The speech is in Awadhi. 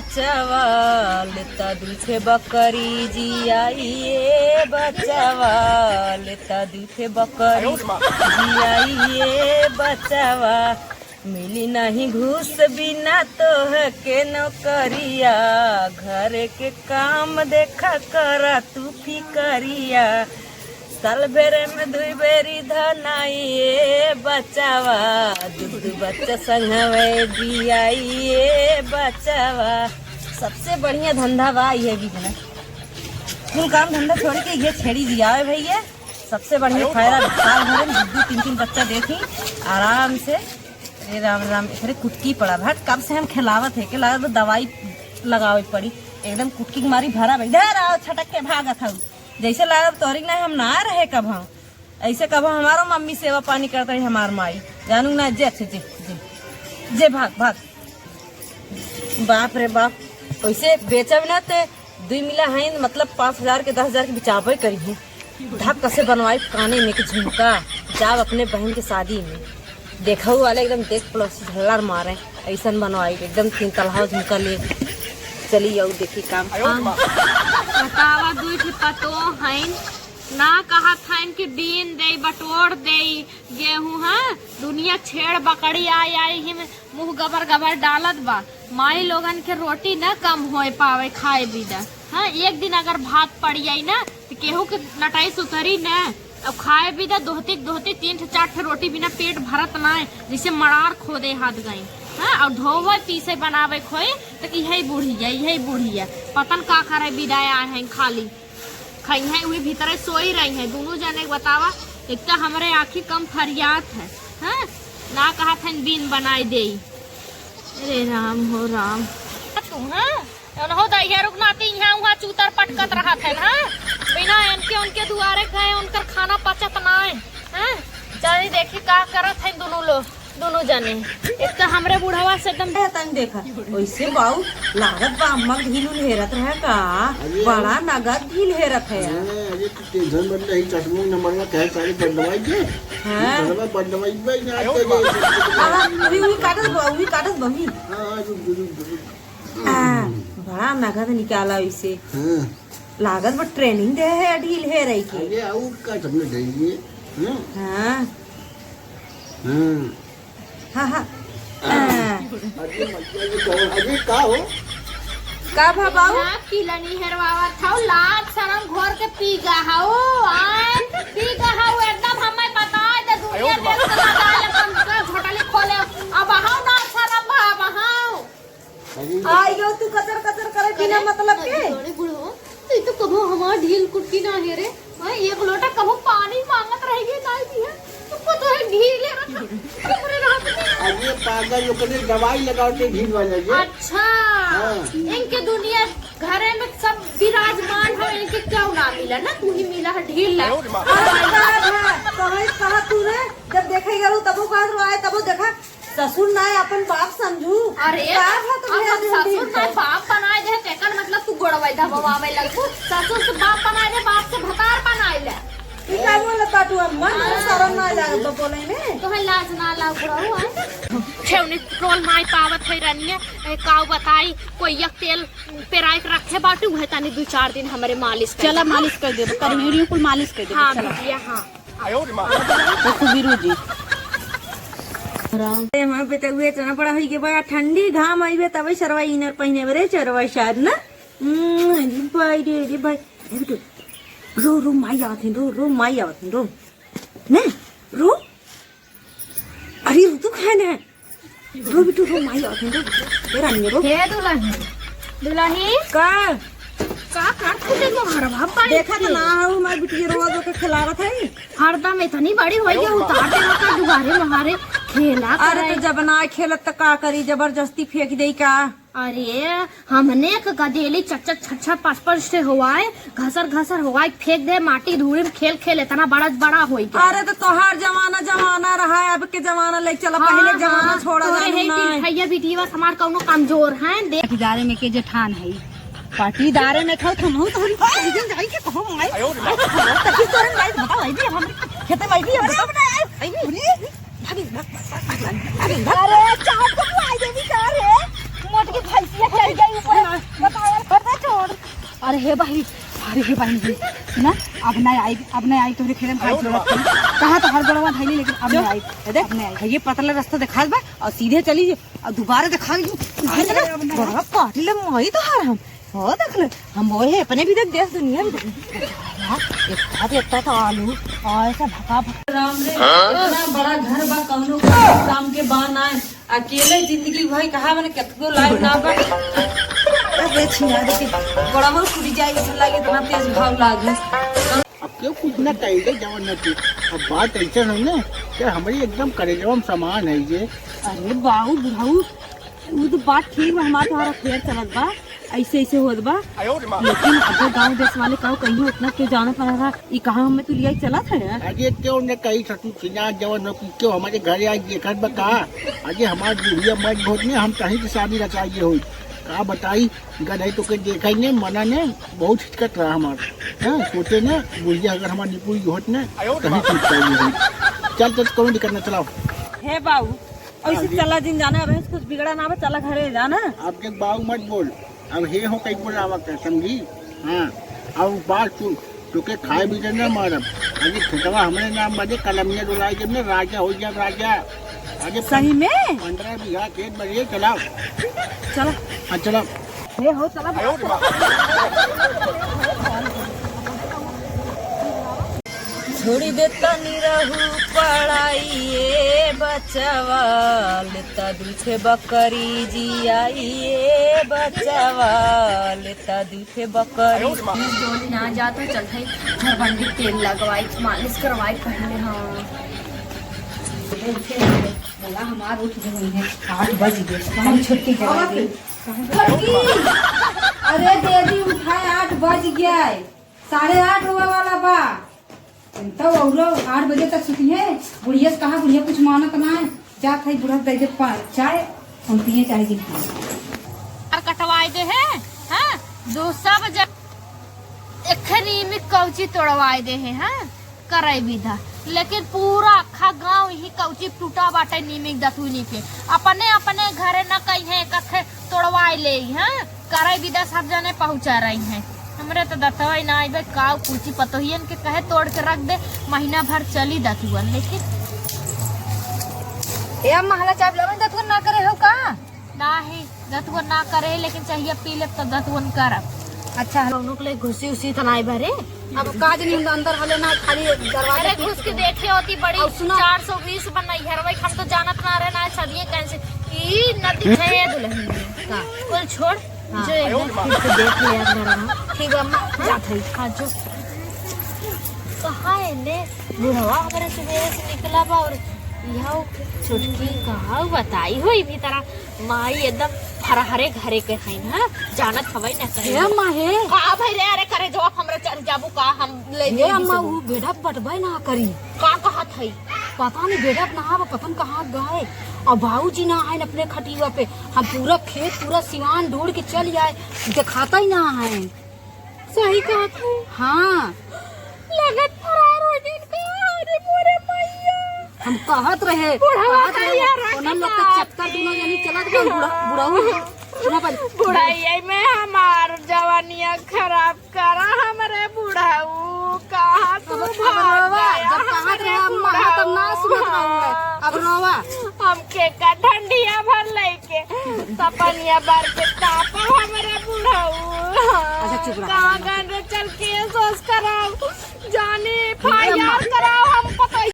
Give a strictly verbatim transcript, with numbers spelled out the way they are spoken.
बचवा लेता दूठे बकरी जियाई ए बचवा, लेता दूठे बकरी जियाई ए बचवा। मिली नहीं घूस बिना तोहके नौकरिया, घर के काम देखा करा तू फिकरिया। साल भरे में दुई बेरी धनाई ए बचवा, दू दू बच्चा संगवे जियाई ए बचवा। सबसे बढ़िया धंधा बा इहे बिजनेस। कुल काम धंधा छोड़ के इहे छेड़ी जियावे भैया, सबसे बढ़िया फायदा। साल भरे में दू दू तीन तीन बच्चा देखी आराम से। अरे राम राम, एकरे कुटकी पड़ा भाग, कब से हम खिलावत है के लागत बा दवाई लगावे पड़ी, एकदम कुटकी के मारी भरा भाई। इधर आओ, छटक के भागत हऊ। जैसे लागत तोरी ना हम ना रहे कब हम। ऐसे कब हमारो मम्मी सेवा पानी करत रही हमार माई। जानू ना, जे अच्छे, जे, जे। जे भाग, भाग। बाप रे बाप। वैसे बेचब ना ते दुई मिला हैं, मतलब पाँच हजार के, दस हजार के बिचाबे करी हैं। धाक कसे बनवाई काने में के झुमका, जाब अपने बहन के शादी में। देखऊ वाले एकदम देख पड़ोसी झल्लर मारे, ऐसन बनवाई एकदम तीन तलहा झुमका ले। चली आऊ देखी काम। बतावा, दुई ठे पतोह हईन, ना कहत हईन कि बीन देई, बटोर देई गेहूं, हाँ? दुनिया छेड़ बकरी आई आई हिम मुंह गबर गबर डालत बा। माई लोगन के रोटी ना कम होए पावे खाए बिदा, हाँ? एक दिन अगर भात पड़ जाई ना, तो केहू के नटाई सुतरी ना। अब खाए बिदा दोहती दोहती तीन ठे चार ठे रोटी बिना पेट भरत ना है, जैसे मड़ार खोदे हाथ गई, हाँ? और धोवे पीसे बनावे खोए, तो इहे बुढ़िया, इहे बुढ़िया, पतन का करे बिदा आए हैं खाली। खइहें उही भीतरे सोई रही हैं दुनू जने। बतावा, एक तो हमरे आँखी कम फरियात है, हाँ? ना कहत हन बीन बनाई देई। अरे राम हो राम। तू, हाँ? उनहो दहिया रुक नाती यहाँ वहाँ चूतर पटकत रहत हन, हाँ? बिना इनके उनके दुआरे गए उनकर खाना पचत ना है, हाँ? चली देखी का करत हैं दुनू लोग। दोनों जने। एक तो हमरे बुढ़वा से एकदम ए, तनी देखा, ओइसे बाऊ लागत बा अम्मा के ढील उल हेरत रहे का? अरे, बड़ा नगद ढील हेरत है यार। हाँ, अरे, तू टेंशन मत ले, चश्मो नंबर में कहे सारे बदलवाई दे। हाँ। बदलवा, बदलवाई बे, यहाँ पे दे। हाँ, अभी वही काटत बा, वही काटत बा, वही। हाँ, हाँ, रुक, रुक, रुक, रुक। आ, बड़ा नगद निकाला ओइसे। हाँ। लागत बा training दे है ढील हेरई के। अरे, और का सबने दे दिए? हाँ। हाँ। हाँ। हाँ, हाँ। अरे मइया, ये कौन? अरे का हो? का भा बाऊ? ना किलनी हेरवावत हौ, लाज शरम घोर के पी गा हौ, आय, पी गा हौ, एकदम हमें बताए दे, दुनिया देख के बताए ले, अपन का घोटाली खोले, अब हौ ना शरम भा, अब हौ। अरे। आई गयो तू कचर कचर करे बिना मतलब के। अरे बुढ़ो, तू तो कबो हमार ढील कुटकी ना हेरे। हाँ, एक लोटा कबो पानी मांगत रह गई, ना दिया। तू को तो है ढील हेरत, हमरे रात में। अरे पागल, ओकरे दवाई लगाओ ते ढील वाला ये। अच्छा। हाँ। इनके दुनिया घरे में सब विराजमान है, इनके क्यों ना मिला ना, तू ही मिला है ढील ला। अरे बाप रे, कहे कहा तू रे, जब देखे गलू तबो कहत रहो आए, तबो देखा ससुर ना अपन बाप समझू। अरे, का बात अब है हम जो ससुर ना बाप बनाए दे, तेकर मतलब तू गोड़वा दबावे लगबू। ससुर से बाप बनाए दे, बाप से भतार बनाए ले। ई का बोलत बाटू अम्मा? हाँ। शरम ना लागत बा बोले में? तोहे लाज ना लाग बुढ़ऊ, आय? ठेवनी पेट्रोल नाई पावत है रनिया, ए, काऊ बताई, कोई एक तेल पेराई के रखे बाटू, उहे तनी दू चार दिन हमरे मालिश कर चला दे। मालिश कर देबो, कर मेरी कुल मालिश कर देबो, हाँ, चला। बिटिया, हाँ। तो सुबीरू जी। ए, हमार बेटउए इतना बड़ा होई के बा, ठंडी घाम आइबे तबे सरवा inner पहिने बरे सरवा शायद ना। हम्म, अरे भाई रे, अरे भाई। ए बेटू, रो, रो, माई आवत है, रो, रो, माई आवत है, रो। ने, रो। अरे ऋतु खान है। रो बिटू, रो, माई आवत है, रो। ए रानी, रो। हे दुलही। दुलही। का? का काट फूटे को हर भाप पानी देखा तो की? ना हो, हमारी बिटिया रोज ओके खिलावत है। हरदम इतनी बड़ी होई है, उतार दे का दुआरे मुहारे खेला अरे करे। तो जब ना खेलत तो का करी, जबरदस्ती फेंक दे का? अरे, हमने एक गदेली चट चट छट छट पच पच से होवाए, घसर घसर होवाए, फेंक दे माटी धूड़ी में, खेल खेल इतना बड़ा बड़ा होई गया। अरे तो तोहार जमाना जमाना रहा है, अब के जमाना लेके चला, हाँ, पहले के जमाना हाँ, छोड़ा तोरे जानू है ना। कि भैया बिटिया हमार कौनो कमजोर है, देख। पटीदारे में के जेठान है, पटीदारे में खाओ तुम हो तो हम एक दिन जाई के कहो माई। तभी तोरे माई बताओ, आई भी हम खेते में आई भी हम बताओ। अरे, चाप को तू आई देवी का रे? मोटकी भैंसिया चढ़ गई ऊपर। हे भाई, अरे हे भाई, ना, अब ना आई, अब ना आई तोहरे खेले में, हाथ जोड़त हई। कहाँ तो हर गोड़वा धइली, लेकिन अब ना आई। ए दे, अब ना आई। ये पतला रास्ता देखात बा और सीधे चली जे, और दोबारा देखा ली। अरे, अरे, अब ना। बड़ा काट ले माई तोहार हम। हो देख ले, हम वो है अपने भी देख, देश दुनिया भी देख। यार, इतना तो, इतना तो आलू और ऐसा भका भका। राम रे, इतना बड़ा घर बा, कौनो काम के बा ना। अकेले जिंदगी भाई कहा मैंने कितनो लाइफ ना बा। अबे छिनार के गोड़वा टूट जाए, ऐसा लागे इतना तेज घाव लागे। अब क्यों कुछ ना कही दे जवन न की। अब बात ऐसे है ना कि हमारी एकदम करेजवा में समान है ये। अरे बाऊ बुढ़ऊ, वो तो बात ठीक बा, हमार तोहार अफेयर चलत बा, ऐसे ऐसे होत बा। लेकिन अब गाँव देश वाले का कहियो उतना क्यों जाने पड़ा रहा, ई कहाँ हमें तू लिया चलत है यार? अरे क्यों न कही ससुर छिनार जवन हो कि क्यों हमारे घरे आज देखत बा का? अरे हमार बुढ़िया मत बहुत ने हम कहीं से शादी रचाइए हो। का बताई, गधई तो के देखा ही नहीं, मना ने बहुत हिचकत रहा हमार। हाँ, सोचे ने, बुढ़िया अगर हमार निपुई होत ने, कहीं ठीक कर ली होत। चल, चल, कौन दिक्कत ना, चलाओ। हे बाऊ, ऐसे हाँ जी। चला जिन जाना, अब कुछ बिगड़ा ना बा, चला घरे जाना। अब देख बाऊ मत बोल, अब हे हो कहीं बोलावा कर, समझी? हाँ, अब बात सुन, तोके खाए भी देना मारब। अरे खेतवा हमरे नाम बजे कलमिया डोलाई जब ने राजा हो जाब राजा। अरे सही में? पन्द्रह बीघा खेत बजे चलाओ। चला। हाँ चला। हे हो चला। छोड़ी देता निरहू पढ़ाई ए बचवा, लेता दूठे बकरी जियाई ए बचवा, लेता दूठे बकरी। जोली ना जात है, चल भाई, घर बंडी तेल लगवाई, मालिश करवाई पहले। हाँ, बोला हमार उठ गई है, आठ बज गए, हम छुट्टी करा दी। अरे दीदी उठाए, आठ बज गया है, साढ़े आठ हुआ वाला बा। तो औरो आठ बजे तक सुती है। बुढ़िया से कहा, बुढ़िया कुछ मानत ना है। जात है बुढ़ा दे दे पा-, चाय, हम पिए चाहे जिन पिए। और कटवाए दे है, हाँ? दो सब जब एक नीम कौची तोड़वाए दे है, हाँ? करे विदा। लेकिन पूरा अक्खा गाँव ही कौची टूटा बाटे नीमिक दतुनी के। अपने, अपने घरे न कहीं है, कथे तोड़वाए ले, हाँ? करे विदा सब जने पहुँचा रही हैं। हमरे तो दतवा ही ना आइबे, काऊ पूछी पतोहियन के कहे तोड़ के रख दे, महीना भर चली दतुअन, लेकिन ए अम्मा, हला चाय पिलावे, दतुअन ना करे हो का? नाही, दतुअन ना करे, लेकिन चाहिए पी लेब तो दतुअन करब। अच्छा, हम लोग ले घुसी उसी त ना आइबे रे। अब का जनी हम अंदर हले ना, खाली दरवाजा अरे पे घुस के देखे होती बड़ी। और सुनो। चार सौ बीस बनई है रे भाई, हम तो जानत ना रहे ना, सदिये कैसे ई नदी है दुल्हन का। बोल छोड़। हाँ। जो एक बार फिर से देख ले यार मेरा नाम। ठीक बा, अम्मा, हाँ? जात हई। हाँ, जो। कहाँ है ने? बुढ़वा हमारे सुबह से निकला बा और यह छोटकी कहाँ बताई होई भी तरह माई एकदम फरहरे घरे के हईन, हाँ? जानत हवई ना कहीं। ए माँ हे। का भाई रे, अरे करे जो आप हमरा चल जाबू का हम ले हे जाई अम्मा, दूसरे। ऊ बेटा बटबे ना करी। का कहत हई? पता नहीं बेटा ना आवा, पता नहीं कहाँ गए। और बाबूजी ना आए अपने खटिया पे। हम पूरा खेत, पूरा सिवान ढूंढ के चल आए, दिखाता ही ना है। सही कहत है। हाँ। लगत फरार हो गइल का? अरे मोरे मैया। हम कहत रहे, बुढ़वा कहत रहे, कहिया राखी ओनन लोग के बाप चक्कर दुनो जनी चलत गइल, बुढ़ा-, बुढ़ऊ। सुना पहले। बुढ़ाई में हमार जवानिया खराब करा हमरे बुढ़ऊ, कहाँ तू अब, अब भाग रोवा, गया जब कहत हमरे रहे अम्मा, हाँ, तब ना बुढ़ऊ। सुनत रहुए। अब रोवा। हमके का ठंडिया भर लइके, तपनिया भर के तापा हमरे बुढ़ऊ। अच्छा, चुप रहा। कहाँ गन रे चल के सोच खराब, जाने फायदा